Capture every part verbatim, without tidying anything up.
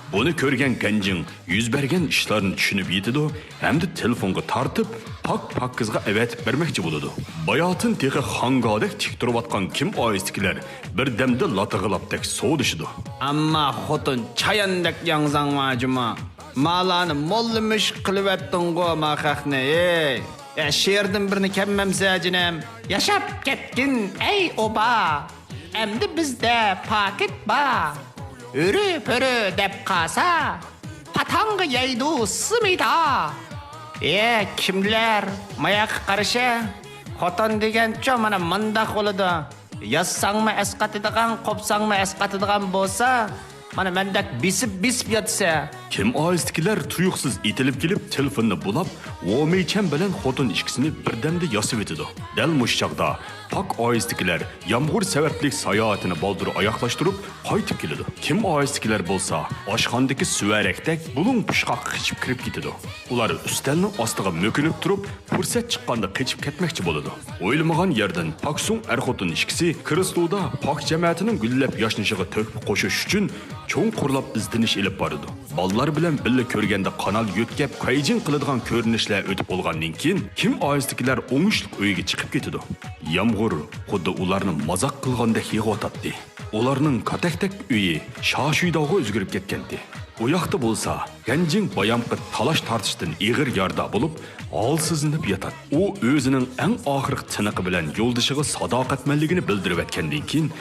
بۇنى كۆرگەن گەنجىڭ يۈز بەرگەن ئىشلارنى چۈشىنىپ يېتىدۇ ھەمدە تېلېفونغا تارتىپ، پاك پاكىزغا ئەۋەتىپ بەرمەكچى بولىدۇ. باياتىن تېخى خاڭگادەك تىك تۇرۇۋاتقان كىم ئائىلىسىدىكىلەر بىردەمدە لاتىغىلاپتەك سودىشىدۇ. ئەمما خوتۇن چاياندەك ياڭزاڭ ۋە جۇما. مالارنى موللا مۈشۈك قىلىۋەتتىڭغۇ ما خەقنى، ھېي! يا شېئىردىن بىرنى كەممەمسە جېنىم؟ ياشاپ كەتكىن، ئەي ئوبا! ئەمدى بىزدە پاكىت بار. ھۆرە-پۆرە دەپ قالسا، پاتاڭغا يەيدۇ سىمىدا. ئە، كىملەر ماياققا قارىشى؟ خوتۇن دېگەنچۇ مانا مۇنداق بولىدۇ. يازساڭمۇ ئەسقاتىدىغان، قوپساڭمۇ ئەسقاتىدىغان بولسا، مانا مەندەك بېسىپ-بېسىپ ياتسا. كىم ئائىلىسىدىكىلەر تۇيۇقسىز ئېتىلىپ كېلىپ، تېلېفوننى بۇلاپ، ۋو مېيچەن بىلەن خوتۇن ئىككىسىنى بىردەمدە ياسىۋېتىدۇ. دەل مۇشۇ چاغدا پاك ئائىلىسىدىكىلەر يامغۇر سەۋەبلىك ساياھىتىنى بالدۇر ئاياغلاشتۇرۇپ، قايتىپ كېلىدۇ. كىم ئائىلىسىدىكىلەر بولسا ئاشخانىدىكى سۈۋەرەكتەك بۇلۇڭ-پۇشقاققا قېچىپ كىرىپ كېتىدۇ. ئۇلار ئۈستەلنىڭ ئاستىغا مۆكۈنۈپ تۇرۇپ، پۇرسەت چىققاندا قېچىپ كەتمەكچى بولىدۇ. ئويلىمىغان يەردىن پاكسۇڭ ئەر-خوتۇن ئىككىسى كرېسلودا پاك جەمەتىنىڭ گۈللەپ ياشنىشىغا تۆھپە قوشۇش ئۈچۈن چوڭقۇرلاپ ئىزدىنىش ئېلىپ بارىدۇ. بالىلار بىلەن بىللە كۆرگەندە قانال يۆتكەپ كۇەيجىڭ قىلىدىغان كۆرۈنۈشلەر ئۆتۈپ بولغاندىن كېيىن، كىم ئائىلىسىدىكىلەر ئوڭۇشلۇق ئۆيىگە چىقىپ كېتىدۇ. يامغۇر خۇددى ئۇلارنى مازاق قىلغاندەك يېغىۋاتاتتى. ئۇلارنىڭ كاتەكتەك ئۆيى شاشۇيداغا ئۆزگىرىپ كەتكەنتى. ئۇ ياقتا بولسا، گەنجىڭ بايامقى تالاش-تارتىشتىن ئېغىر يارىدار بولۇپ، ھالسىزلىنىپ ياتاتتى. ئۇ ئۆزىنىڭ ئەڭ ئاخىرقى تىنىقى بىلەن يولدىشىغا ساداقەتمەنلىكىنى بىلدۈرۈۋەتكەندىن كېيىن،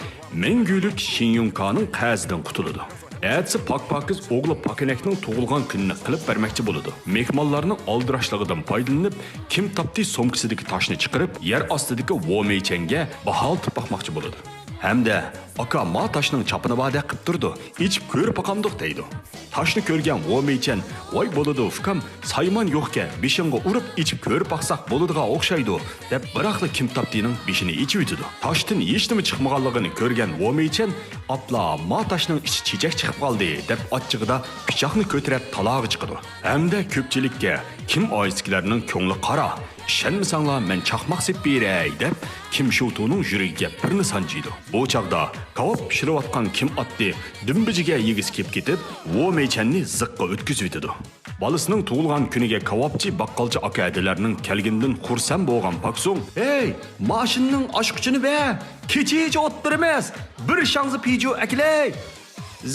مەڭگۈلۈك شىنيۇڭكانىڭ قەرزىدىن قۇتۇلىدۇ. ئەتىسى پاك-پاكىز ئوغلى پاكىنەكنىڭ تۇغۇلغان كۈنىنى قىلىپ بەرمەكچى بولىدۇ. مېھمانلارنىڭ ئالدىراشلىقىدىن پايدىلىنىپ، كىم تاپتى سومكىسىدىكى تاشنى چىقىرىپ، يەر ئاستىدىكى ۋو مېيچەنگە باھالىتىپ باقماقچى بولىدۇ. ھەمدە، «ئاكا، ما تاشنىڭ چاپىنى باردەك قىپ تۇرىدۇ، ئېچىپ كۆرۈپ باقامدۇق؟» دەيدۇ. تاشنى كۆرگەن ۋو مېيچەن، «ۋاي بولىدۇ، ئۇكام، سايمان يوقكەن، بېشىڭغا ئۇرۇپ ئېچىپ كۆرۈپ باقساق بولىدىغان ئوخشايدۇ» دەپ، بىراقلا كىم تاپتىنىڭ بېشىنى ئېچىۋېتىدۇ. تاشتىن ھېچنېمە چىقمىغانلىقىنى كۆرگەن ۋو مېيچەن، «ئاپلا، ما تاشنىڭ ئىچى چېچەك چىقىپ قالدى» دەپ، ئاچچىقىدا پىچاقنى كۆتۈرۈپ تالاغا چىقىدۇ. ھەمدە كۆپچىلىككە، «كىم ئائىلىسىدىكىلەرنىڭ كۆڭلى قارا، ئىشەنمىسەڭلار مەن چاقماق سېلىپ بېرەي» دەپ، كىم شۇتۇنىڭ يۈرىكىگە بىرنى سانجىيدۇ. بۇ چاغدا كاۋاپ پىشۇرۇۋاتقان كىم ئاتتى دۈمبىجىگە يېگۈسى كېلىپ كېتىپ، ۋو مېيچەننى زىققا ئۆتكۈزۈۋېتىدۇ. بالىسىنىڭ تۇغۇلغان كۈنىگە كاۋاپچى، باققالچى ئاكا-ھەدىلەرنىڭ كەلگىنىدىن خۇرسەن بولغان پاكسۇڭ، «ھەي، ماشىنىنىڭ ئاچقۇچىنى بەر! كېچىچە ئولتۇرىمىز! بىر شاڭزا پىجۇ ئەكىلەي!»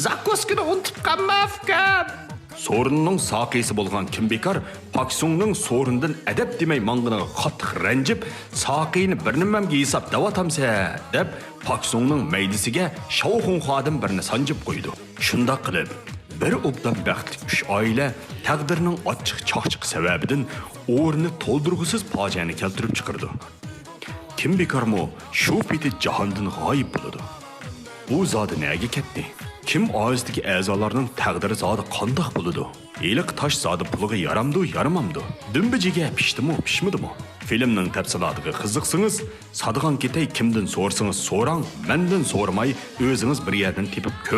«زاكۇسكىنى ئۇنتۇپ قالما، ئۇكام!» سورۇننىڭ ساقىيسى بولغان كىم بىكار پاكسۇڭنىڭ سورۇندىن ئەدەپ دېمەي ماڭغىنىغا قاتتىق رەنجىپ، «ساقىينى بىر نېمەمگە ھېساب دەۋاتامسەن؟» دەپ، پاكسۇڭنىڭ مەيدىسىگە شاۋخۇڭخادىن بىرنى سانجىپ قويىدۇ. شۇنداق قىلىپ، بىر ئوبدان بەختلىك ئۈچ ئائىلە تەقدىرنىڭ ئاچچىق چاقچىقى سەۋەبىدىن ئورنى تولدۇرغۇسىز پاجىئەنى كەلتۈرۈپ چىقىرىدۇ. كىم بىكارمۇ شۇ پېتى جاھاندىن غايىب بولىدۇ. ئۇ زادى نەگە كەتتى؟ كىم ئائىلىسىدىكى ئەزالارنىڭ تەقدىرى زادى قانداق بولىدۇ؟ ھېلىقى تاش زادى پۇلىغا يارامدۇ، يارىمامدۇ؟ دۈمبىجىگە پىشتىمۇ، پىشمىدىمۇ؟ فىلىمنىڭ تەپسىلاتىغا قىزىقسىڭىز، سادىغان كېتەي، كىمدىن سورىسىڭىز سوراڭ، مەندىن سورىماي، ئۆزىڭىز بىر يەردىن تېپىپ كۆرۈڭ.